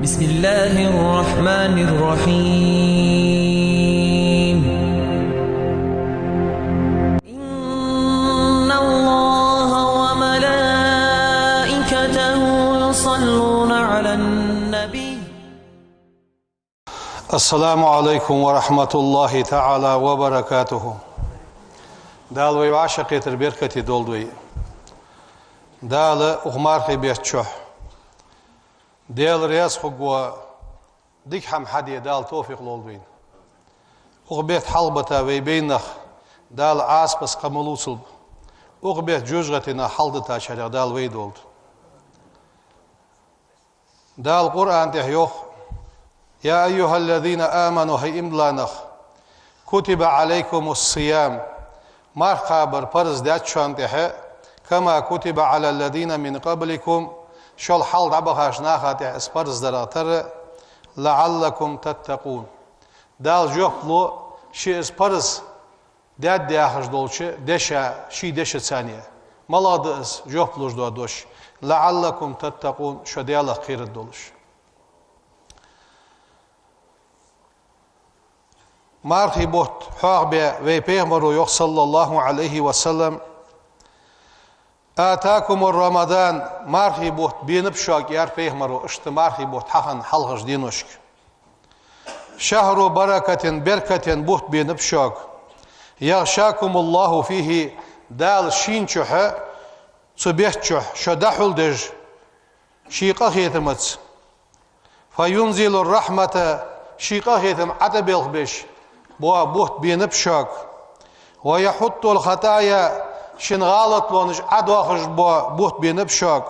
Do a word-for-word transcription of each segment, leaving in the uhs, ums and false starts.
بسم الله الرحمن الرحيم. إن الله وملائكته يصلون على النبي. السلام عليكم ورحمة الله تعالى وبركاته. Дала вай вӀашагӀкхетар беркате долда вай. Дала укх мархий бетта чухь Даьла раьза хургвола дика хӀама хьаде Дала товфикъ лолда вайна. Укх бетта хьалхабата вай бейннах Дала Ӏазапах къа ма лувцалба. Укх бетта жожагӀатенах хьалдитачарех Дала вай долда. Дала Къуръан тӀа йоах: يا أيها الذين آمنوا, хӀай иман дилла нах, كتب عليكم الصيام, марха кхабар парз даьд шоана тӀа, كما كتب على الذين من قبلكم, шул хьалха дӀабахача наха тӀа из парз дарах тара, لعلكم تتقون. Дала жоп лу, ше из парз даьд яхаш долча деша, ший дешаца. МалагӀа да из жоп луш дола дош? لعلكم تتقون, шо Даьлах кхераш долаш. Мархий бутт хьоахабаь вай пайхамаро йоах, صلى الله عليه وسلم: آتاكم رمضان, мархий бутт бенаб шуга, аьлар пайхамаро, иштта мархий бутт хьахинна хьалхарча деношка. شهر بركة, беркатен бутт бенаб шуга. يغشاكم الله فيه, Дала шийна чухь, цу бетта чухь шо дӀахьулдеш, ший къахетамца. فينزل الرحمة, ший къахетам ӀотӀабелхабеш бола бутт бенаб шуга. ويحط الخطايا, шун гӀалаташ Ӏодоахаш бола бутт бенаб шуга.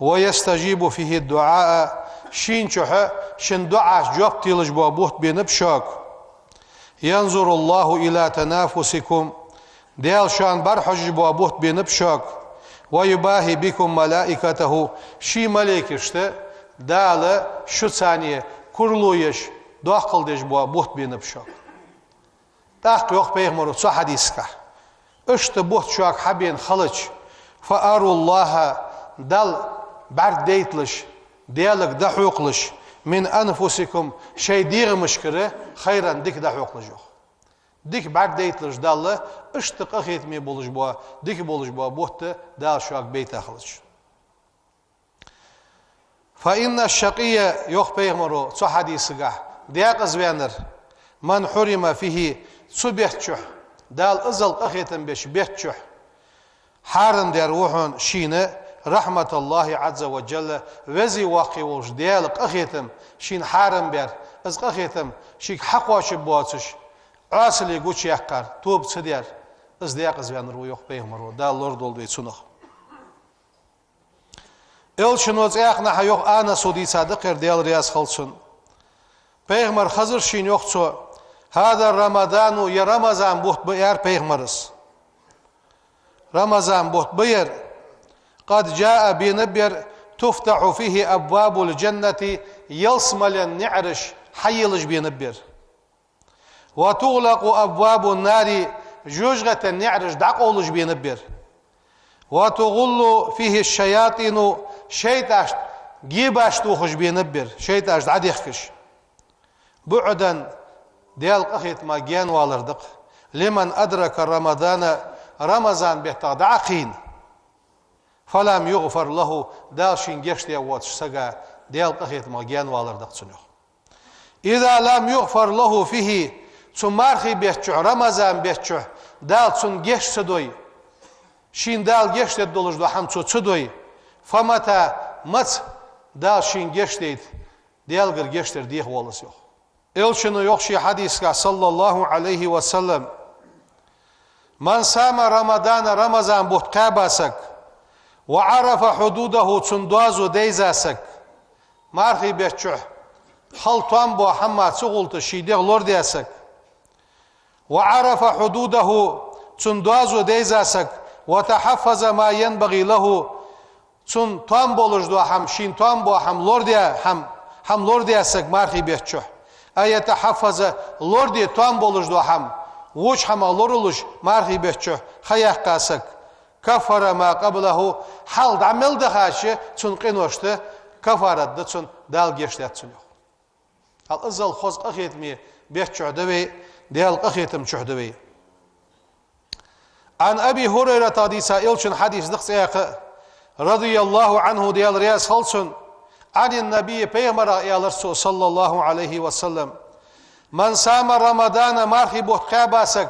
ويستجيب فيه الدعاء, шийна чухь шун дуӀаш жоп телаш бола бутт бенаб шуга. ينظر الله إلى تنافسكم, Даьла шоана бӀарахьожаш бола бутт бенаб шуга. ويباهي بكم ملائكته, ший малейкашта Дала шуца курал еш, доккхал деш бола бутт бенаб шуга. ТӀаккха йоах пайхамаро цу хьадисагахь: иштта бутт шуга хьабена хилча, فأروا الله, Далла бӀаргадайталаш, Даьлага дӀахьокхалаш, من أنفسكم, шоай дегӀамашкара, خيرا, дика дӀахьокхалаш, йоах. Дика бӀаргадайталаш Далла, иштта къахетаме болаш бола, дика болаш бола бутт Дала шуга байта хилча. فإن الشقي, йоах пайхамаро цу хьадисагахь, декъаза ваьннар, من حرم فيه, цу бетта чухь, Дала иззал къахетам беча бетта чухь хьарам даьр ва хьона шийна رحمة الله عز وجل, веза-воккха волча Даьла къахетам шийна хьарам баьр, из къахетам шийга хьакхоачаш боацаш, Ӏаьсал гучаяьккхар, тоба ца даьр, из декъаза ваьннар ва, йоах пайхамаро, Дала лорадолда вай цунах. Элчано цхьаннахьа йоах, Анаса дийца да-кх ер, Даьла раьза хилва цунна. Пайхамар хазар шийна, йоах цо: هذا رمضان, ер Рамазан бутт ба, аьлар пайхамара. Рамазан бутт ба ер, قد جاء, бенаб ер, تفتح فيه أبواب الجنة, ялсмален наӀараш хьаелаш бенаб ер. وتغلق أبواب النار, жожагӀатен наӀараш дӀакъовлаш бенаб ер. وتغل فيه الشياطين, шайтӀаш гебаш тохаш бенаб ер, шайтӀаш дӀадехкаш. بعدا, Даьла къахетамах гаьнавалар да-кх, لمن أدرك رمضان, Рамазан беттах дӀакхийна, فلم يغفر له, Дала шийна гешт даь воацача сага Даьла къахетамах гаьнавалар да-кх цунна, йоах. إذا لم يغفر له فيه, цу мархий бетта чухь, Рамазан бетта чухь Дала цунна гешт ца дой, шийна Дала гешт дергдолаш дола хӀама цо ца дой, فمتى, маца Дала шийна гешт дайт, Даьлагара гешт дар деха воал из, йоах. Элчано йоах ший хьадисагахь, صلى الله عليه وسلم: من صام رمضان, Рамазан бутт кхаьба саг, وعرف حدوده, цун доазув дайза саг, мархий бетта чухь хала тоам бола хӀама ца гӀулташ ший дегӀ лорадаь саг, وعرف حدوده, цун доазув дайза саг, وتحفظ ما ينبغي له, цун тоам болаш дола хӀама, шийна тоам бола хӀама лорадаь, хӀама, хӀама лорадаь саг мархий бетта чухь. أن يتحفظ, лораде тоам болаш дола хӀама, воча хӀамах лоралуш мархий бетта чухь ха яьккха саг. كفر ما قبله, хьалха дӀа мел дахача цун къиношта каффарат да цунна, Дала гешт даьд цунна, йоах. Хьал иззал хоза къахетаме бетта чухь да вай, Даьла къахетама чухь да вай. عن أبي هريرة, хьадис, Элчан хьадис да-кх цхьаькха, رضي الله عنه, Даьла раьза хилва цунна, عن النبي, пайхамарах аьлар цо, صلى الله عليه وسلم: من صام رمضان, мархий бутт кхаьба саг,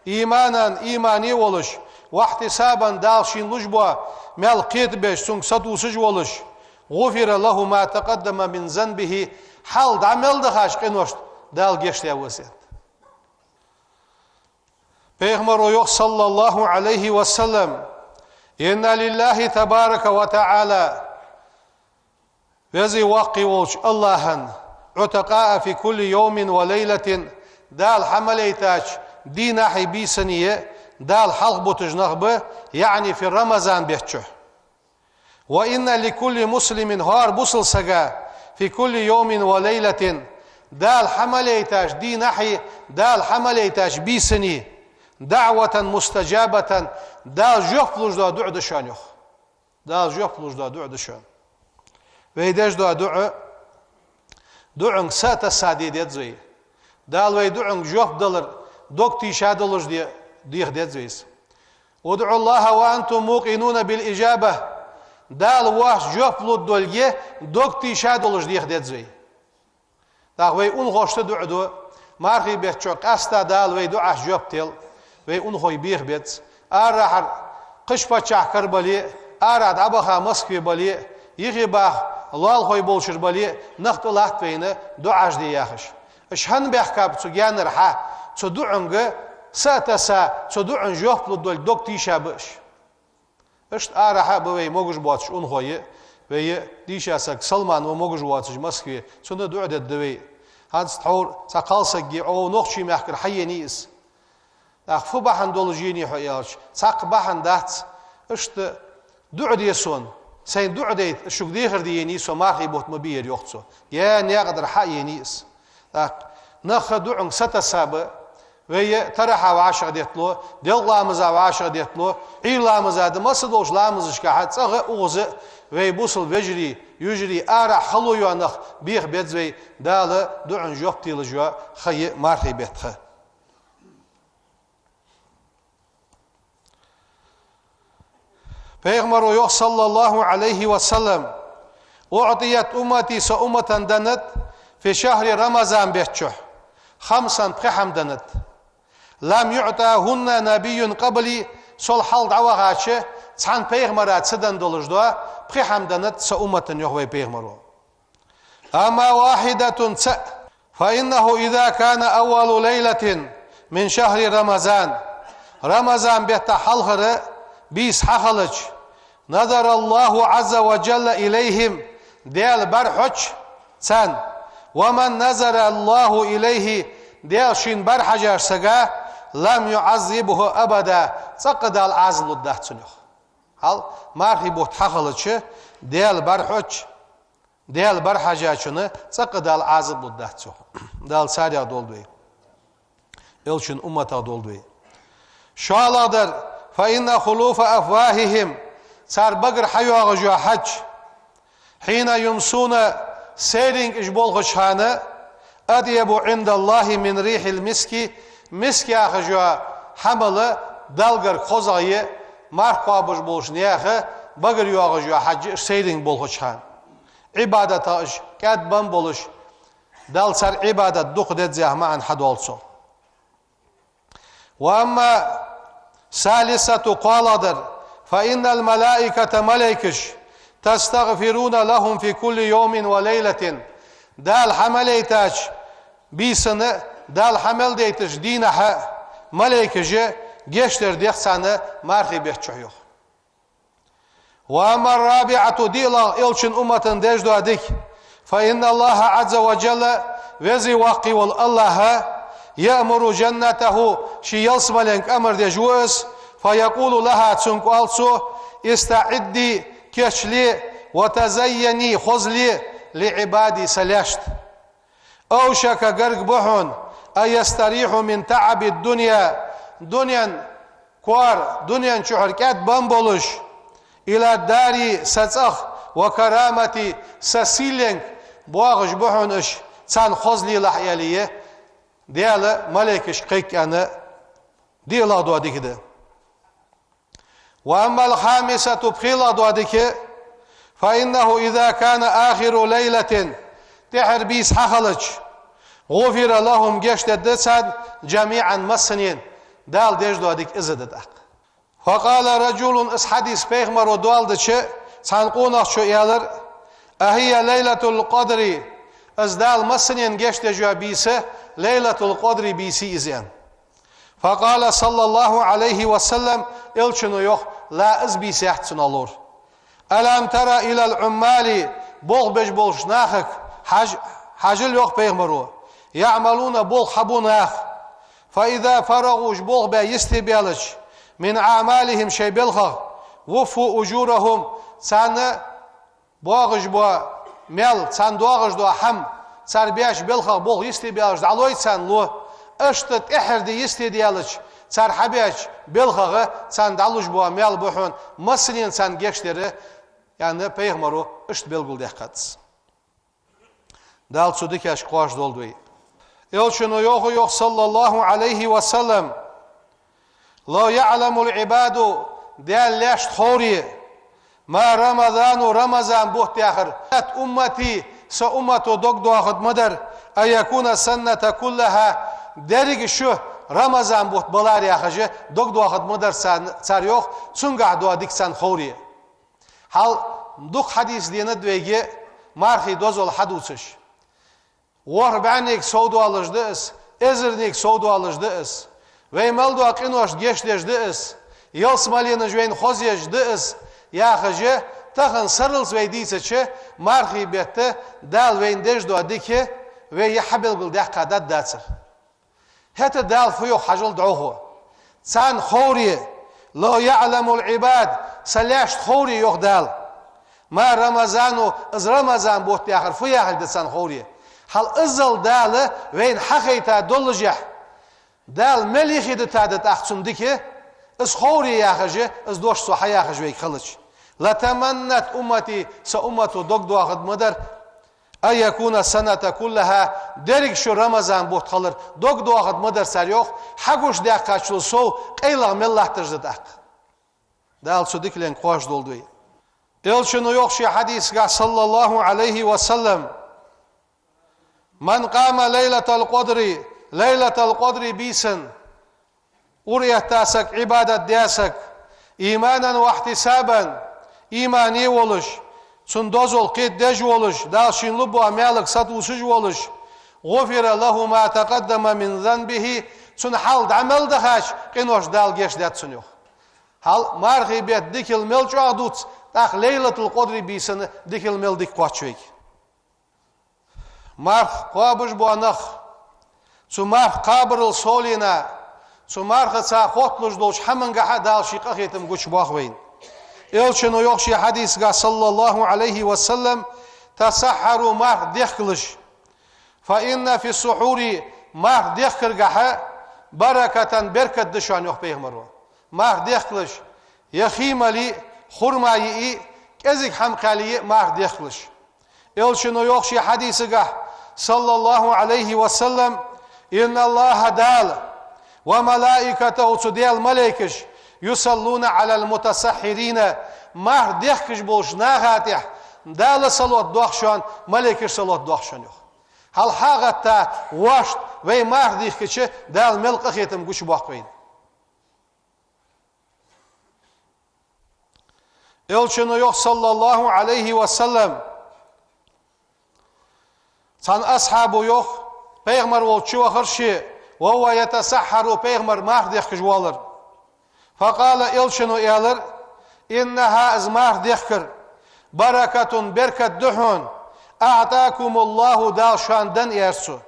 إيمانا, имане волаш, واحتسابا, Дала шийна луш бола маьл кхетабеш, цунга сатувсаш волаш, غفر له ما تقدم من ذنبه, хьалха дӀа мел дахача къиношта Дала гешт даь ва из, аьннад. Пайхамаро йоах, صلى الله عليه وسلم: إن لله تبارك وتعالى, Веза-Воккха волча АллахӀа, عتقاء في كل يوم وليلة, Дала хьа ма лейтача дийнахьеи бийсанеи Дала хьалхабуташ нах ба, يعني في رمضان бетта чухь. وإن لكل مسلم, хӀара бусалба сага, في كل يوم وليلة, Дала хьа ма лейтача дийнахьеи, Дала хьа ма лейтача бийсанеи, دعوة مستجابة, Дала жоп луш дола дуӀа да шоана, йоах. Дала жоп луш дола дуӀа да шоана. Вай деш дола дуӀа, дуӀанга са а тесса де деза вай. Дала вай дуӀанга жоп далар дог тийша долаш де-, деха деза вай из. ادعوا الله وأنتم موقنون بالإجابة. Дала воаш жоп лургдолга дог тийша долаш деха деза вай. ТӀаккха вай унахошта дуӀа ду, мархий бетта чухь къаьстта Дала вай дуӀашта жоп тел, вай унахой беха беза. Арахьара кхыча паччахьа кара бале а, арахьа дӀабаха Москве бале а, юхе баха лоалахой болчара бале а, нах тӀалатт вайна дуӀаш де яхаш. Уж хӀана баьхкаб цу гаьнара хьа, цу дуӀанга са а тесса, цу дуӀан жоп лургдолга дог тийша ба уж. Иштта арахьа а ба вай могаш боацаш унахой, вай дийша саг Салман ва могаш воацаш Москве, цунна дуӀа дергда вай. ХӀанз тхьовра цхьа кхалсаг я, Ӏо нохчий мехкара хьаенай из. ТӀаккха фу бахьан долаш енай хьо аьлча, цхьаккха бахьан дац, иштта дуӀа де сона, сайна дуӀа дайта, шуга дехар де енай со, мархий бутт ма бий ер, йоах цо. Е наькъа тӀара хьаенай из. ТӀаккха нах а дуӀанга са тесса ба, вай тарахьа вӀашагӀдетталу, делкъа ламаза вӀашагӀдетталу, Ӏуйра ламаза да, масса долча ламазашкахьа цӀагӀа а, укхаза а вай бусалба вежарий, йижарий, арахьа хало йола нах беха беза вай, Дала дуӀан жоп телаш йола ха я мархий бетта ха. Пайхамаро йоах, صلى الله عليه وسلم: أعطيت أمتي, са уммата деннад, في شهر رمضان бетта чухь, خمسا, пхи хӀама деннад. لم يعطهن نبي قبلي, сол хьалха дӀавахача цхьан пайхамара ца денна долаш дола пхи хӀама деннад са уммата, йоах вай пайхамаро. أما واحدة, цаӀ, فإنه إذا كان أول ليلة من شهر رمضان, Рамазан бетта хьалхара бийса хьахилча, نظر الله عز وجل إليهم, Даьла бӀарахьочу царна, ومن نظر الله إليه, Даьла шийна бӀарахьежача сага, لم يعذبه أبدا, цӀаккха Дала Ӏазап лургдац цунна, йоах. Хьал мархий бутт хьахилча, Даьла бӀарахьочу, Даьла бӀарахьежачунна цӀаккха Дала Ӏазап лургдац, йоах. Дала царех долда вай. Элчан умматах долда вай. ШоллагӀдар: فإن خلوف أفواههم, цар багара хьайоагӀаш йола хьаж, حين يمسون, сайранга уж болхача хана, أطيب عند الله من ريح المسك, миск яхаш йола хьамал Далла гарга хозагӀа я марха кхоабаш болча наьха багара йоагӀаш йола хьаж, уж сайранга болхача хана. Ӏибадатах уж кӀаьдбенна болаш, Далла цар Ӏибадат дукха деза яха маӀан хьадоал цо. وأما الثالثة, кхоалагӀдар: فإن الملائكة, малайкаш, تستغفرون لهم في كل يوم وليلة, Дала хьа ма лейтача бийсана, Дала хьа мел дайтача дийнахьа малайкаша гешт дар дех царна мархий бетта чухь, йоах. وأما الرابعة, диълагӀа Элчан уммата деш дола дика: فإن الله عز وجل, Веза-Воккха вола АллахӀ, يأمر جنته, ший ялсмаленга амар деш ва из, فيقول لها, цунга оал цо: استعدي, кийчле, وتزيني, хозле, لعبادي, са лаьшта. أوشك, гарга ба хьона, أن يستريحوا من تعب الدنيا, дунен коара, дунен чухьара кӀаьдбенна болаш, إلى داري, са цӀагӀа, وكرامتي, са сийленг боагӀаш ба хьона уж, царна хоза лелахь, аьле, Даьла малейкашка кхайкаенна, диълагӀа дола дика да. وأما الخامسة, пхелагӀа дола дика, فإنه إذا كان آخر ليلة, тӀеххьара бийса хьахилча, غفر لهم, гешт дергда царна, جميعا, массанена, Дала деш дола дика из да тӀаккха. فقال رجل, из хьадис пайхамаро доаладича, цхьан къонахчо аьлар: أهي ليلة القدر, из Дала массанена гешт деш йола бийса, Лайлатул-Къадри бийса я из, аьнна. فقال صلى الله عليه وسلم, Элчано йоах: لا, из бийса яц цунах ловр. ألم تر إلى العمال, болх беш болча нахага хьаж-, хьажал, йоах пайхамаро, يعملون, болх хьабу наха. فإذا فرغوا, уж болх баь йисте баьлча, من أعمالهم, шоай балхах, وفوا أجورهم, царна боагӀаш бола маьл, царна доагӀаш дола хӀама, цар баьча балхах болх йисте баьлча дӀалой царна, ло. Иштта тӀеххьара ди йисте даьлча, цар хьабаьча балхах царна дӀалуш бола маьл ба хьона массанена царна гешт дар, аьнна, пайхамаро иштта белгалдаьккхад. Дала цу дикашка кхоачаш долда вай. Элчано йоах, йоах, صلى الله عليه وسلم: لو يعلم العباد, Даьла лаьшта ховре, ما رمضان, Рамазан бутт яхар, أمتي, са уммато дог доахаргда ма дар, أن يكون السنة كلها, деррига шу Рамазан бутт балар яхаш, дог доахаргда ма дар цар, цар, йоах, цунгахь дола дика царна ховре. Хьал дукха хьадис денад вайга мархий дозал хьадувцаш. ВорхӀ бӀаьннега совдоалаш да из, эзарнега совдоалаш да из. Вай мел дола къиношта гешт деш да из, ялсмаленаш вайна хозъеш да из, яхаш, тахан сарралца вай дийцача, мархий бетта Дала вайна деш дола дика вай хьабелгалдаьккха даргдацар. ХӀаьта Дала фу йоах хьажал дӀахо. Царна ховре, لو يعلم العباد, са лаьшта ховре, йоах Дала. ما رمضان, из Рамазан бутт яхар фу яхилга да царна ховре. Хьал иззал Дала вайна хьахайта доллашехь, Дала мел йихи дита да тӀаккха цунна дика, из ховре яхаш, из дош цо хьаяхаш вайга хилча. لتمنت أمتي, са уммато дог доахаргда ма дар, أن يكون السنة كلها, деррига шу Рамазан бутт хилар дог доахаргда ма дар цар, йоах, хьагуш даьккхачул сов къайлагӀа мел латташ да тӀаккха. Дала цу дикаленга кхоачаш долда вай. Элчано йоах ший хьадисагахь, صلى الله عليه وسلم: من قام ليلة القدر, Лайлатул-Къадри бийсан ура этта саг, Ӏибадат даь саг, إيمانا واحتسابا, имане волаш, цун дозал кхетадеш волаш, Дала шийна лургбола маьлага сатувсаш волаш, غفر له ما تقدم من ذنبه, цун хьал дӀа мел дахача къиношта Дала гешт даьд цунна, йоах. Хьал мархий бетта дикал мел чӀоагӀа дувц, тӀаккха Лайлатул-Къадри бийсан дикал мел дика кхоач вайга. Марха кхоабаш бола нах, цу марха кхабарал совленна, цу мархаца хотталуш долча хӀамангахьа Дала ший къахетам гучабоах вайна. Элчано йоах ший хьадисагахь, صلى الله عليه وسلم: تسحروا, марха дехкалаш. فإن في السحور, марха дехкаргахьа, بركة, беркат да шоана, йоах пайхамаро. Марха дехкалаш, е хий мале а, хурма йиъе а, кӀезига хӀама кхаьле а марха дехкалаш. Элчано йоах ший хьадисагахь, صلى الله عليه وسلم: إن الله, Дала, وملائكته, цу Даьла малейкаш, يصلون على المتسحرين, марха дехкаш болча наха тӀехь Дала салот доах шоана, малейкаш салот доах шоана, йоах. Хьал хьагӀатта вошта вай марха дехкача, Дала мел къахетам гучабоаккх вайна. Элчано йоах, صلى الله عليه وسلم, цхьан асхьабо йоах, пайхамар волча чу вахар ше, وهو يتسحر, пайхамар марха дехкаш воаллар. فقال, Элчано аьлар: إنها, из марха дехкар, بركة, беркат да хьона, أعطاكم الله, Дала шоана денна, аьлар цо.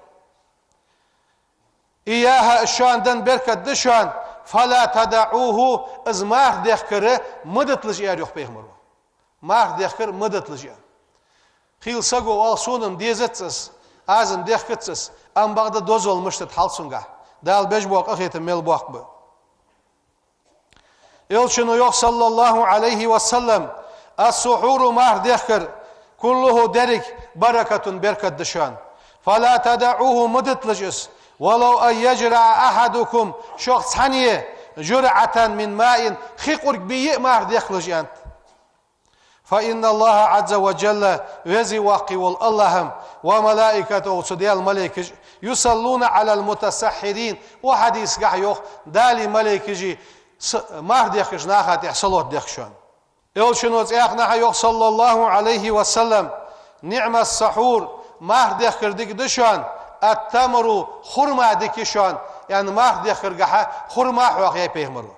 إياها, из шоана денна беркат да шоана, فلا تدعوه, из марха дехкар ма диталаш, аьлар йоах пайхамаро. Марха дехкар ма диталаш, аьлар. Хийла саго оал: сона-м дезац из, аз-м дехкац из, амма бакъда дозал мишта да хьал цунгахь. Дала беш бола къахетам мел боккха ба. Элчано йоах, صلى الله عليه وسلم: السحور, марха дехкар, كله, деррига, بركة, беркат да шоана. فلا تدعوه, ма диталаш из, ولو أن يجرع أحدكم, шух цхьанне, جرعة من ماء, хи къург бийя а марха дехкалаш, аьннад. فإن الله عز وجل, веза-воккха вола АллахӀ-м, وملائكته, цу Даьла малейкаш, يصلون على المتسحرين, укх хьадисагахь йоах, Даьла малейкаш с-, марха дехкача наха тӀехь салот дехк шоана. Элчано цхьаькханахьа йоах, صلى الله عليه وسلم: نعم السحور, марха дехкар дика да шоана, التمر, хурма дика я шоана, аьнна, марха дехкаргахьа хурма хьоахаяьй пайхамаро.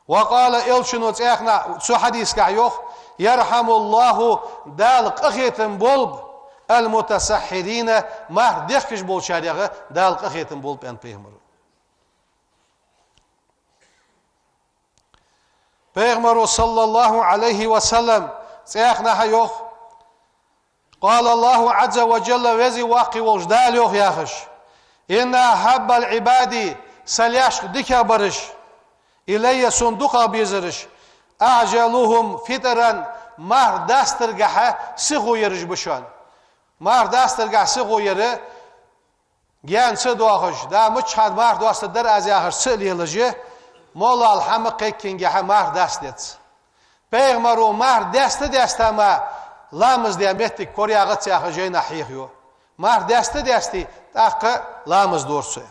وقال, элчано цхьаькханахьа цу хьадисагахь йоах: يرحم الله, Дала къахетам болба, المتسحرين, марха дехкаш болчарех Дала къахетам болба, аьннад пайхамаро. Пайхамаро, صلى الله عليه وسلم, цхьаькханахьа йоах: قال الله عز وجل, веза-воккха волча Дала йоах яхаш: إن أحب العباد, са лаьшка дикагӀбараш, إلي, сона дукхагӀа безараш, أعجلهم فطرا, марха дастаргахьа сихо яраш ба шоана. Марха дастаргахьа сихо яр, гаьна ца доахаш, да, мичча хана марха доастаргдар аз яхаш ца а лелаш, моллагӀа хӀама кхайкхингехьа марха даста деза. Пайхамаро марха даьста-даьста мара ламаз де моттиг кораяьяц яхаш жайнашка хьехаю. Марха даьста-даьстий, тӀаккха ламаз дора цо.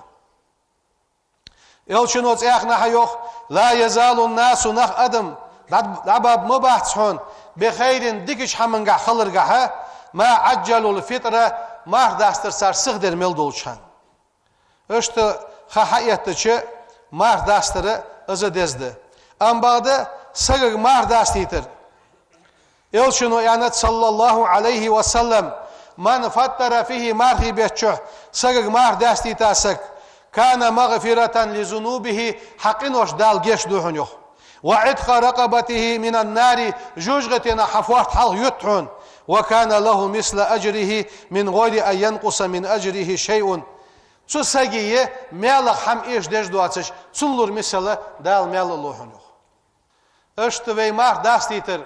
Элчано цхьаькханахьа йоах: لا يزال الناس, нах, адам дӀа-, дӀабаргбац хьона, بخير, дикача хӀамангахь хиларгахьа, ما عجلوا الفطر, марха дастар цар сиха дар мел долча хана. Иштта ха хьаэттача, марха дастар из деза да. Амма бакъда сагага марха дастийтар. Элчано аьннад, صلى الله عليه وسلم: من فطر فيه, мархий бетта чухь сагага марха дастийта саг, كان مغفرة لذنوبه, хьа къинош Дала гешт ду хьона, йоах. وعتق رقبته من النار, жожагӀатенах хьа фоарт хьалха ютт хьона. وكان له مثل أجره من غير أن ينقص من أجره شيء. Цу сагий маьлах хӀама эшадеш доацаш, цунна лур мисала Дала маьл лу хьона, йоах. Иштта вай марха дастийтар,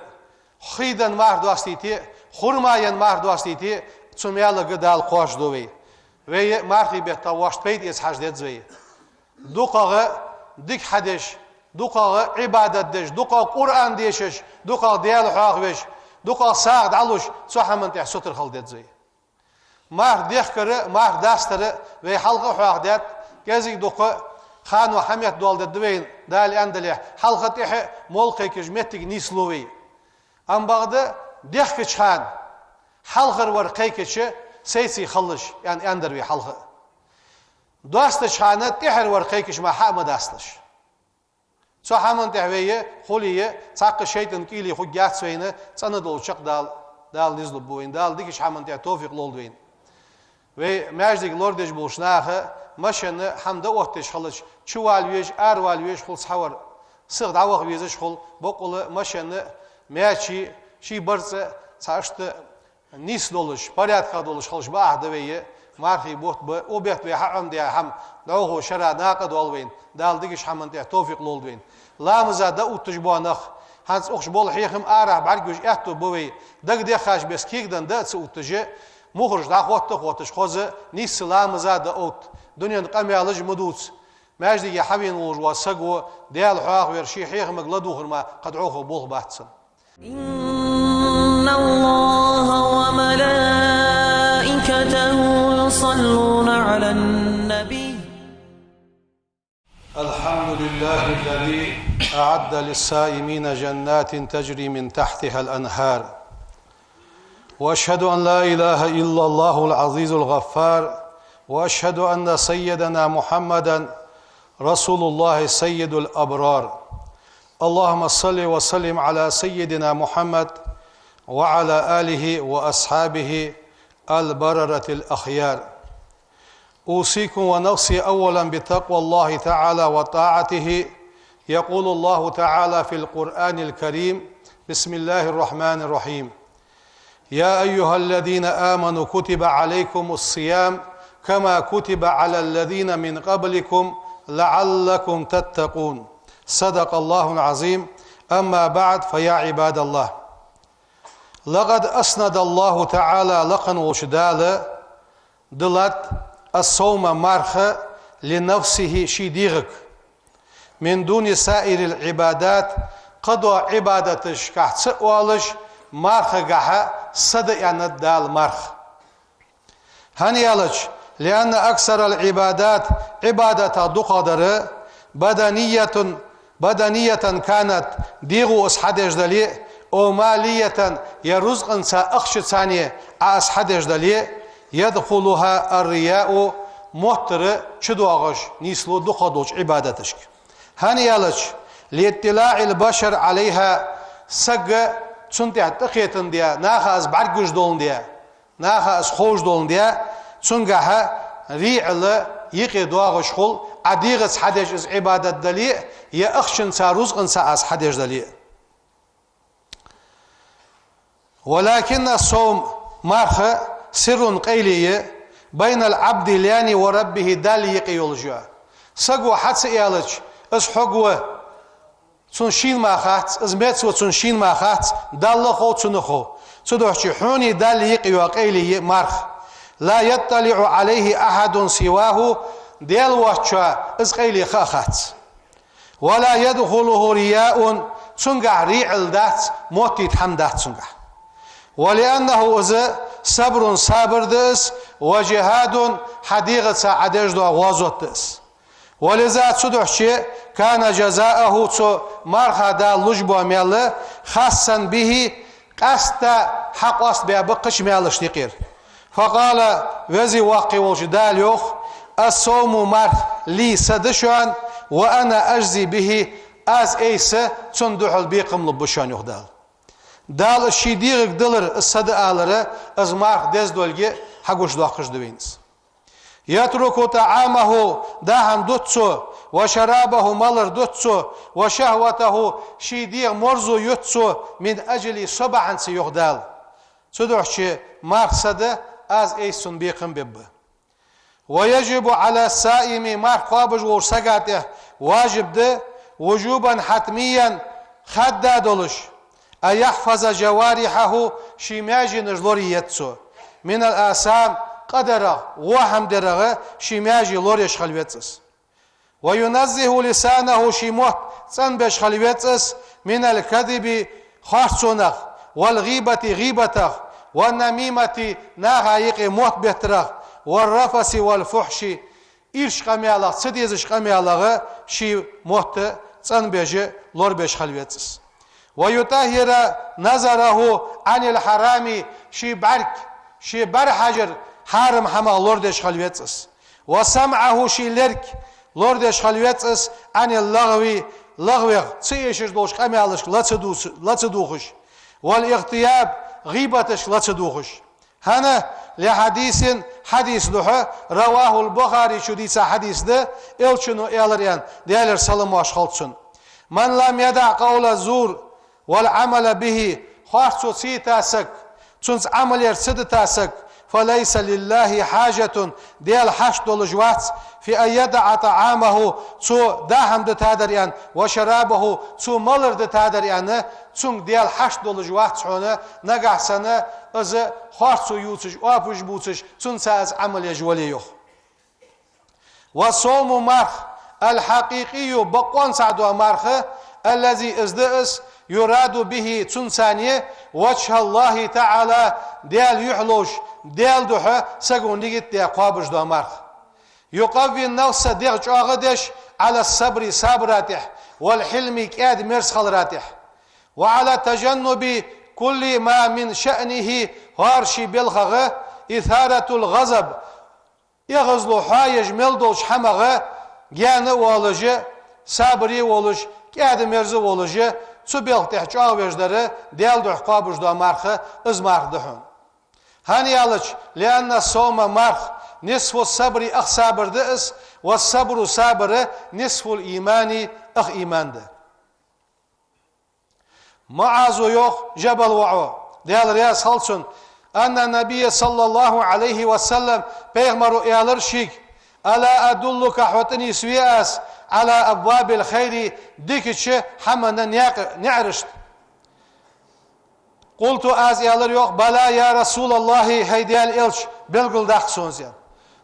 хий денна марха доастийте, хурма енна марха доастийте, цу маьлага Дала кхоачаш ду вай. Вай мархий бетта вошта пайда эца хьажа деза вай. ДукхагӀа дика хьадеш, дукхагӀа Ӏибадат деш, дукхагӀа Къуръан дешаш, дукхагӀа Даьла хьоахавеш, дукхагӀа сагӀа дӀалуш, цу хӀаман тӀехь сутара хила деза вай. Марха дехкар а, марха дастар а вай хьалха а хьоахадаьд, кӀезига-дукха хано хьаметтадоаладергда вайна, Дала аьннадале, хьалха-тӀехьа а молла кхайкаш моттиг нийслу вай. Амма бакъда дехкача хана хьалхара вар кхайкача, сайций хилалаш, аьнна, аьннадар вай хьалха а. Доастача хана тӀехьара вар кхайкача мара хьа а ма дасталаш. Цу хӀаман тӀехь вай хуле а, цхьаккха шайтӀан кӀийле хургьяц вайна, цӀена долча чакх Дала, Дала низ лургба вайна. Дала дикача хӀаман тӀехь товфикъ лолда вайна. Вай маьждиг лорадеш болча наха машен а, хӀама дӀаоттадеш хилча, чувала везаш, аравала везаш хул цхьавар. Сиха дӀаваха везаш хул, боккъала машен а, маьчи, ший барзкъа а, цхьа иштта нийса долаш, порядках долаш хилча бакъахьа да вай, мархий бутт ба, укх бетта вай хьаӀомадаь хӀама дӀахо шера накъадоал вайна, Дала дикача хӀаман тӀехь товфикъ лолда вайна. Ламаза дӀаотташ бола нах, хӀанз укхаза бола хьехам арахьа бӀаргагуш аьттув ба вай, дагадеххача беса кегаденна дӀа а ца отташ, мухӀараш дӀахотта а хотташ, хоза нийсса ламаза дӀаотта, дунен къамаьлаш а ма дувца. Маьждиге хьавена волаш вола саго Даьла хьоахавар, ший хьехамага ладувгӀар мара кхы дӀахо болх бац цун. إن الله وملائكته يصلون على النبي. الحمد لله الذي أعد للصائمين جنات تجري من تحتها الأنهار. وأشهد أن لا إله إلا الله العزيز الغفار، وأشهد أن سيدنا محمدا رسول الله سيد الأبرار. اللهم صل وسلم على سيدنا محمد وعلى آله وأصحابه البررة الأخيار. أوصيكم ونفسي أولا بتقوى الله تعالى وطاعته. يقول الله تعالى في القرآن الكريم: بسم الله الرحمن الرحيم. يا أيها الذين آمنوا كتب عليكم الصيام كما كتب على الذين من قبلكم لعلكم تتقون. صدق الله العظيم. أما بعد، فيا عباد الله. لقد أسند الله تعالى, лакха волча Дала диллад, الصوم, марха, لنفسه, ший дегӀага, من دون سائر العبادات, кхыдола Ӏибадаташкахь ца оалаш, мархагахьа садаьннад Дала марха. ХӀана аьлча, لأن أكثر العبادات, Ӏибадатех дукхагӀдар, بدنية, بدنية كانت, дегӀо из хьадеш дале а, أو مالية, е рузкъанца, ахчанца Ӏа из хьадеш дале а, يدخلها الرياء, моттар чудоагӀаш нийслу дукхагӀдолча Ӏибадаташка. ХӀана аьлча, لاطلاع البشر عليها, саг цунна тӀехьа тӀакхетандаь, наха из бӀаргагуш доландаь, наха из ховш доландаь, цунгахьа рийӀал юкъе доагӀаш хул, Ӏа дегӀаца хьадеш из Ӏибадат дале а, е ахчанца, рузкъанца из хьадеш дале а. ولكن الصوم, марха, سر, къайле я, بين العبد, лаьни, وربه, Далла юкъе йолаш я. Саго хьа ца аьлча, из хьогва, цунна шийна мара хац, из меца ва, цунна шийна мара хац, Далла хов, цунна хов. Цудухьа хьонеи Даллеи юкъе йола къайле я марха. لا يطلع عليه أحد سواه, Даьла воацачоа из къайле ха а хац. ولا يدخله رياء, цунгахь рийӀал дац, моттийта хӀама дац цунгахь. ولأنه, из, صبر, сабар да из, وجهاد, хьа дегӀаца Ӏа деш дола гӀазот да из. ولذا, цудухьа, كان جزاؤه, цу марха Дала луш бола маьл, خاصا به, къаьстта хьакъоастабаь ба кхыча маьлашта юкъера. فقال, Веза-Воккха волча Дала йоах: الصوم, марха, لي, са да шоана, وأنا أجزي به, аз айса цунна духьал бекхам лургба шоана, йоах Дала. Дала ший дегӀага диллар, са да алар, из марха деза долга хьагучадоаккхаш да вайна из. يترك طعامه, даа хӀама дут цо, وشرابه, малар дут цо, وشهوته, ший дегӀа марзо ют цо, من أجلي, со бахьанца, йоах Дала. Цудухьа марха са да, аз айса цунна бекхам бергба. ويجب على الصائم, марха кхоабаш волча сага тӀа важиб да, وجوبا حتميا, хадда долаш, أن يحفظ جوارحه, ший маьженаш лорае еза цо, من الآثام, къа дарах, во хӀама дарах ший маьже лораеш хила веза из. وينزه لسانه, ший мотт цӀенбеш хила веза из, من الكذب, харцонах, والغيبة, гӀийбатах, والنميمة, наха юкъе мотт беттарах, والرفث والفحش, ирча къамаьлах, ца дезача къамаьлах ший мотт цӀенбеш, лорабеш хила веза из. ويطهر نظره عن الحرام, ший бӀарг, ший бӀарахьажар хьарам хӀамах лорадеш хила веза из. وسمعه, ший лерг лорадеш хила веза из, عن اللغو, лагӀвех, ца эшаш долча къамаьлашка ла ца дувц-, ла ца дувхаш, والاغتياب, гӀийбаташка ла ца дувхаш. ХӀана? لحديث, хьадиса духьа, رواه البخاري, чудийца хьадис да, Элчано аьлар аьнна, Даьлера салам-моаршал хилда цунна: من لم يدع قول الزور والعمل به, харцо ца йита саг, цунца Ӏамал яр ца дита саг, فليس لله حاجة, Даьла хьашт долаш вац, في أن يدع طعامه, цо даа хӀама дитадар аьнна, وشرابه, цо малар дитадар аьнна, цунга Даьла хьашт долаш вац хьона, нагахьа санна из харцо ювцаш, оапаш бувцаш, цунца из Ӏамал еш вале, йоах. والصوم, марха, الحقيقي, боккъонца дола марха, الذي, из да из, يراد به, цунца وجه الله تعالى, Даьла юхь ловш, Даьла духьа саго нигат даь кхоабаш дола марха. يقوي النفس, дегӀ чӀоагӀа деш, على الصبر, сабара тӀехь, والحلم, кӀаьда-мерза хилара тӀехь, وعلى تجنب كل ما من شأنه, хӀара ший балхагӀа, إثارة الغضب, эгӀазло хьоаеш мел долча хӀамах гаьна а воалаш, сабаре а волаш, кӀаьда-мерза а волаш, цу балха тӀехь чӀоагӀвеш дар Даьла духьа кхоабаш дола марха, из марха да хьона. ХӀана аьлча, لأن الصوم, марха, نصف الصبر, ах сабар да из, والصبر, сабар, نصف الإيمان, ах иман да. МуӀазо йоах, Жабала воӀо, Даьла раьза хилва цунна, أن النبي صلى الله عليه وسلم, пайхамаро аьлар шийга: ألا أدلك, хьо тӀанийсве аз, على أبواب الخير, дикача хӀаман наькъа-, наӀарашта? قلت, аз аьлар, йоах, بلى يا رسول الله, хӀай Даьла Элча, белгалдаккха сона из, аьнна.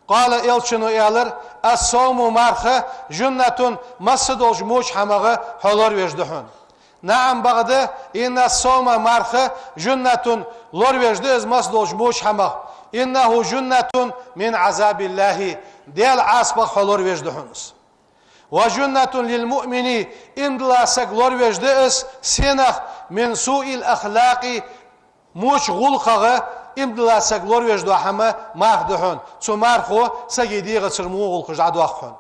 قال, Элчано аьлар: الصوم, марха, جنة, масса долча воча хӀамах хьо лоравеш да хьона. نعم, бакъда, إن الصوم, марха, جنة, лоравеш да из масса долча воча хӀамах. إنه جنة من عذاب الله, Даьла Ӏазапах хьо лоравеш да хьона из. وجنة للمؤمن, иман дилла саг лоравеш да из сенах, من سوء الأخلاق, воча гӀулакхах иман дилла саг лоравеш дола хӀама марха да хьона. Цу мархо сага дегӀацара во гӀулакхаш дӀадоаккх хьона.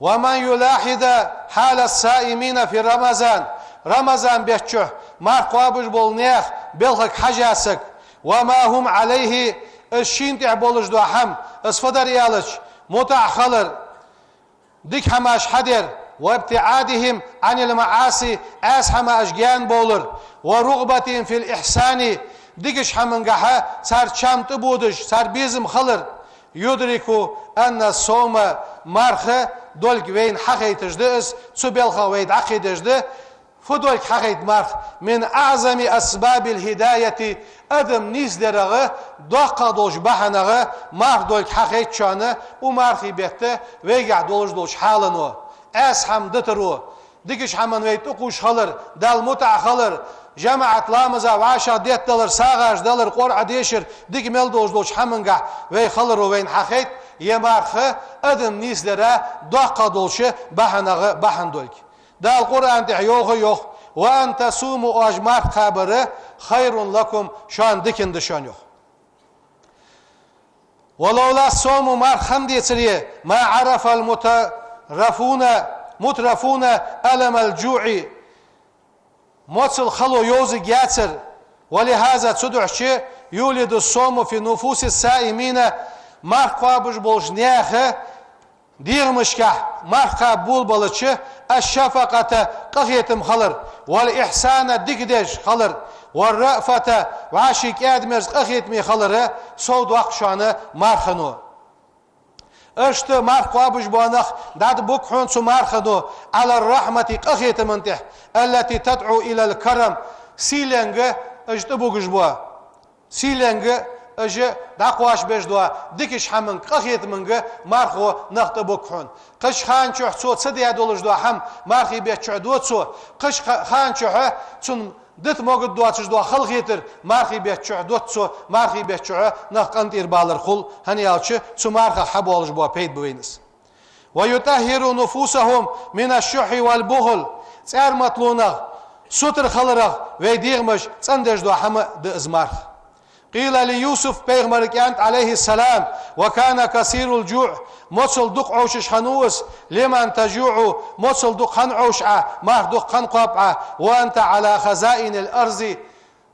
ومن يلاحظ حال الصائمين في رمضان, Рамазан бетта чухь марха кхоабаш бола наьха балхага хьажа саг, وما هم عليه, уж шийна тӀа болаш дола хӀама, уж фу дар аьлча, мутӀахьа хилар, дика хӀамаш хьадар, وابتعادهم عن المعاصي, Ӏаьса хӀамаш гаьна бовлар, ورغبتهم في الإحسان, дикача хӀамангахьа цар чам тӀабодаш, цар безам хилар, يدرك أن الصوم, марха долга вайна хьахайташ да из, цу балхах вай дӀакхийдаш да, фу долга хьахайт марха, من أعظم أسباب الهداية, адам нийсдарах доккхагӀа долча бахьанех марха долга хьахайт шоана, укх мархий бетта вайгахьа долаш долча хьалано, Ӏаьса хӀама дитаро, дикача хӀаман вай тӀакхувш хилар, Далла мутӀахьа хилар, жамаӀат ламаза вӀашагӀдетталар, сагӀаш далар, Къуръан дешар, дика мел долаш долча хӀамангахьа вай хиларо вайна хьахайт, ер марха адам нийсдара доккхагӀа долча бахьанех бахьан долга. Дала Къуръан тӀа йоах, йоах: وأن تصوموا, оаш марха кхабар, خير لكم, шоана дикана да шоана, йоах. ولولا الصوم, марха хиннадецаре, ما عرف المترفون, مترفون ألم الجوع, моцал хало йовзаргьяцар. ولهذا, цудухьа, يولد الصوم في نفوس الصائمين, марха кхоабаш болча наьха дегӀамашкахьа марха кхаба болабелча, الشفقة, къахетам хилар, والإحسان, дика деш хилар, والرأفة, вӀаший кӀаьда-мерза къахетаме хилар совдоаккх шоана мархано. Иштта марха кхоабаш бола нах дӀатӀабуг хьона цу мархано على الرحمة, къахетама тӀа, التي تدعو إلى الكرم, сийленга уж тӀабугаш бола. Сийленга уж дӀакхоачашбеш дола дикача хӀаманга, къахетаманга мархо нах тӀабуг хьона. Кхыча хана чухь цо ца даь долаш дола хӀама мархий бетта чухь ду цо. Кхыча ха-, хана чухь цунна дита могаргдоацаш дола халахетар мархий бетта чухь ду цо, мархий бетта чухь нах къинтӀера балар хул, хӀана аьлча цу мархах хьабоалаш бола пайда ба вайна из. ويطهر نفوسهم من الشح والبخل, цӀарматалонах, сутара хиларах вай дегӀамаш цӀендеш дола хӀама да из марха. قيل ليوسف, пайхамарга аьннад, عليه السلام: وكان كثير الجوع, моцал дукха Ӏовшаш хиннав из, لمن تجوع, моцал дукха хинна Ӏовша Ӏа, марха дукха хинна кхоаб Ӏа, وأنت على خزائن الأرض,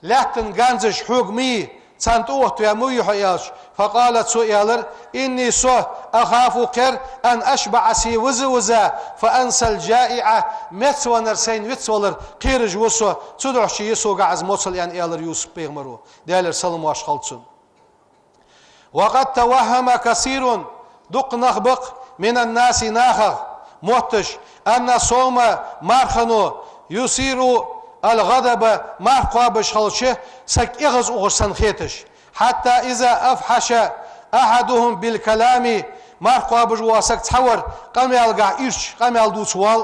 лаьттан ганзаш хьога ма йий, царна тӀаоттаваь ма вий хьо, аьлча. فقال, цо аьлар: إني, со, أخاف, кхер, أن أشبع, се виза-виза, فأنسى الجائع, мецвеннар сайна вицвалар кхераш ва со, цудухьа я согахьа из моцал, аьнна, аьлар Юсуп-пайхамаро, Даьлера салам-моаршал хилда цунна. وقد توهم كثير, дукха нах ба-кх, من الناس, нахах, мотташ, أن الصوم, мархано, يثير الغضب, марха кхоабаш хилча, саг эгӀазухаш санна хеташ. حتى إذا أفحش أحدهم بالكلام, марха кхоабаш вола саг цхьавар къамаьлагахьа ирча, къамаьл дувца воал,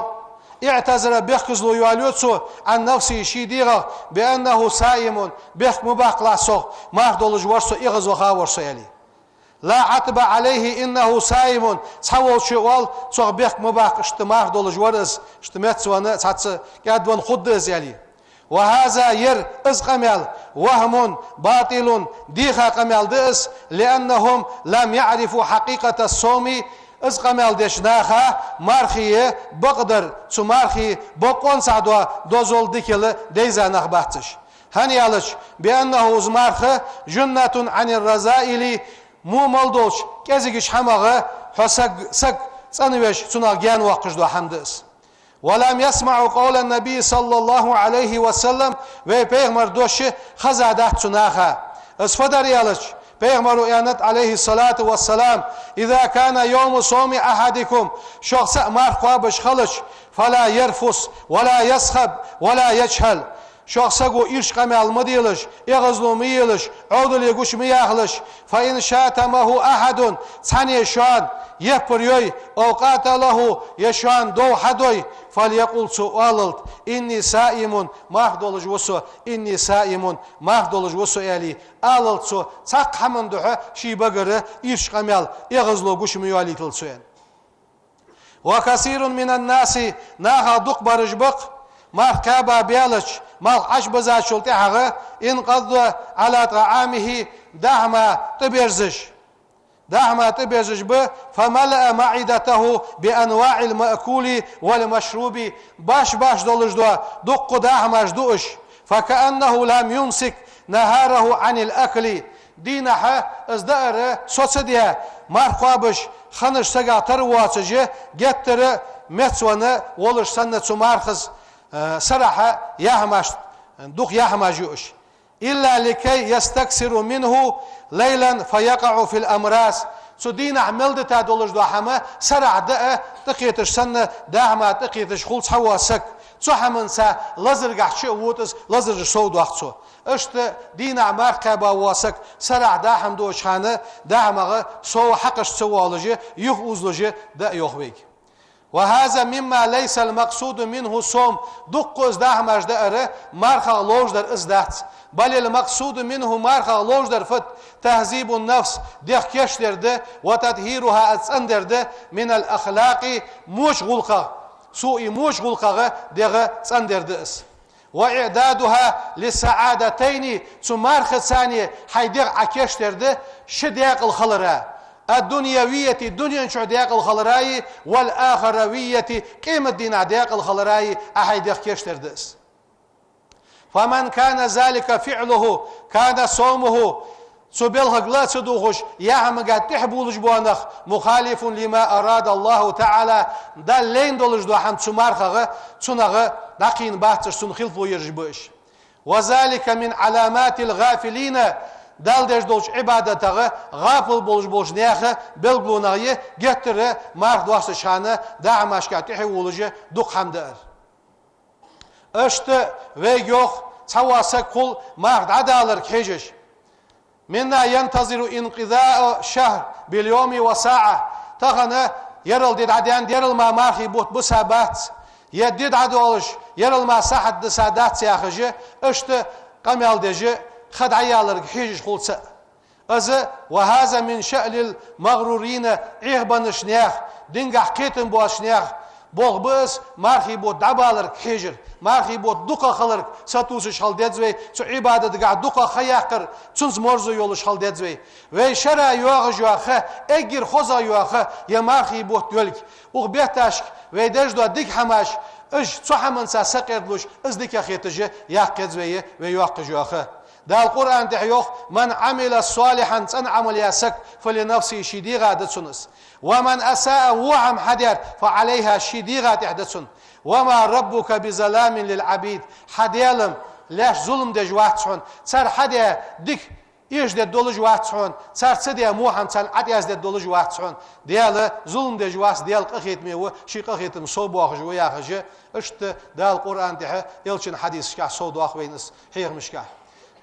اعتذر, бехказло йоалаю цо, عن نفسه, ший дегӀах, بأنه صائم, бехк ма баккхалахь сох, марха долаш вар со, эгӀазваха вар со, аьле. لا عتب عليه إنه صائم, цхьаволчо оал, цох бехк ма баккха, иштта марха долаш вар из, иштта мецвенна, цхьацца кӀаьдвенна хургда из, аьле. وهذا, ер, из къамаьл, وهم باطل, деха къамаьл да из, لأنهم لم يعرفوا حقيقة الصوم, из къамаьл деча наха мархий бакъдар, цу мархий бокъонца дола дозал, дикал дайза нах бац уж. ХӀана аьлча, بأنه, из марха, جنة عن الرذائل, во мел долча кӀезигача хӀамах хьо саг, саг цӀенвеш, цунах гаьнавоаккхаш дола хӀама да из. ولم يسمعوا قول النبي صلى الله عليه وسلم, вай пайхамара дош хезадац цу наха. Из фу дар аьлча, пайхамаро аьннад, عليه الصلاة والسلام: إذا كان يوم صوم أحدكم, шух цаӀ марха кхоабаш хилча, فلا يرفث ولا يصخب ولا يجهل. Шух саго ирча къамаьл ма делаш, эгӀазло ма елаш, Ӏовдале гуш ма яхалаш. فإن شاتمه أحد, цхьанне шоана яппар йой, أو قاتله, е шоана дов хьадой, فليقل, цо оалалда: إني صائم, марха долаш ва со, إني صائم, марха долаш ва со, аьле, оалалда цо, цхьаккха хӀаман духьа ший багара ирча къамаьл, эгӀазло гуш ма йоалийталда цо, аьнна. وكثير من الناس, нахах дукха бараш ба-кх, марха кхаьба баьлча, малх Ӏочубизачул тӀехьагӀа, انقض على طعامه, даа хӀама тӀаберзаш. ДааХӀама тӀаберзаш ба, فملأ معدته بأنواع المأكول والمشروب, баш-баш долаш дола дуккха дааХӀамаш дуаш, فكأنه لم يمسك نهاره عن الأكل. Дийнахьа из даар со ца даь, марха кхоабаш хиннача сагах тара воацаш, геттара мецвенна волаш санна цу мархас, э, сарахьа яаХӀамаш, дукха яаХӀамаш юаш. إلا لكي يستكثر منه ليلا فيقع في الأمراض. Цу дийнахьа мел дита долаш дола хӀама сарахьа даа, тӀакхеташ санна, дааХӀама тӀакхеташ хул цхьавола саг. Цу хӀаманца лазаргахьа чу а вода из, лазараш совдоаккх цо. Иштта дийнахьа марха кхаьба вола саг сарахьа дааХӀама дуача хана дааХӀамах сов хьакхаш ца воалаш, юха узалуш даа йоах вайга. وهذا مما ليس المقصود منه الصوم. Дуккха из дааХӀамаш даар мархах ловш дар из дац. بل المقصود منه, мархах ловш дар фуд: تهذيب النفس, дегӀ кийчдар да, وتطهيرها, из цӀендар да, من الأخلاق, моча гӀулакхах, سوء, моча гӀулакхах дегӀ цӀендар да из. وإعدادها للسعادتين, цу мархаца хьай дегӀ Ӏокийчдар да ши даькъала хилара: الدنيوية, дунен чу даькъала хилараи, والآخروية, къематдийнахьа даькъала хилараи Ӏа хьай дегӀ кийчдар да из. فمن كان ذلك فعله كان صومه, цу балхага ла ца дувгӀаш, яаХӀамага тӀехьа болаш бола нах, مخالف لما أراد الله تعالى, Далла лайна долаш дола хӀама цу мархах, цунах дӀакхийна бац уж, цунна хилафо ераш ба уж. وذلك من علامات الغافلين, Дала деш долча Ӏибадатах гӀафал болаш болча наьха белгалонех я геттара марха доастача хана дааХӀамашка тӀехьа волаш дукха хӀама даар. Иштта вайга йоах, цхьавола саг хул марха дӀадаларга хьежаш. منا ينتظر انقضاء الشهر باليوم والساعة. Тахан ерал ди дӀадаьннад, ерал мара мархий бутт биса бац, е ди дӀадоалаш, ерал мара сахьат диса дац яхаш, иштта къамаьл деш, ха дӀаяларга хьежаш хул цаӀ. Из وهذا من شأن المغرورين, Ӏехабеннача наьха, дингахьа кхетам боацача наьха болх ба из, мархий бутт дӀабаларга хьежар, мархий бутт дукха хиларга сатувсаш хила деза вай, цу Ӏибадатагахьа дукха ха яккхар, цунца марзо йолаш хила деза вай. Вай шера йоагӀаш йола ха, эггара хозагӀа йола ха, ер мархий бутт йолга. Укх бетташка вай деш дола дика хӀамаш, уж цу хӀаманца сакъердалуш, из дика хеташ яккха еза вай, вай йоаккхаш йола ха. Дала Къуръан тӀа йоах: من عمل صالحا, цӀена Ӏамал яь саг, فلنفسه, ший дегӀа да цунна из. ومن أساء, во хӀама хьадаьр, فعليها, ший дегӀа тӀа да цунна. وما ربك بظلام للعبيد, хьа Даьла-м лаьш зулам деш вац хьона, цар хьадаь дика эшадергдолаш вац хьона, цар ца даь во хӀама царна ӀотӀаяздаргдолаш вац хьона. Даьла зулам деш вац, Даьла къахетаме ва, ший къахетам совбоахаш ва яхаш, иштта Дала Къуръан тӀа, элчан хьадисашка совдоах вайна из хьехамашка.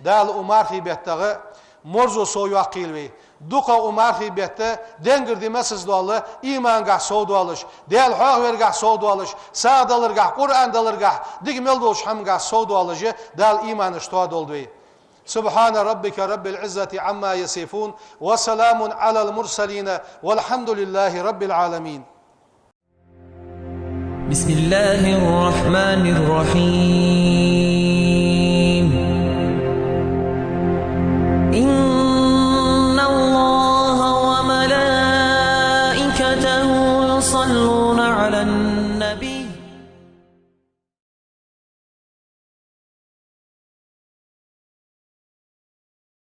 Дала укх мархий беттагӀа марзо совйоаккхийла вай. Дукха укх мархий бетта денгара ди массаза дола имангахьа совдоалаш, Даьла хьоахавергахьа совдоалаш, сагӀа даларгахьа, Къуръан даларгахьа, дика мел долча хӀамангахьа совдоалаш, Дала иманаш тоадолда вай. سبحان ربك رب العزة عما يصفون، وسلام على المرسلين، والحمد لله رب العالمين. بسم الله الرحمن الرحيم. إن الله وملائكته يصلون على النبي.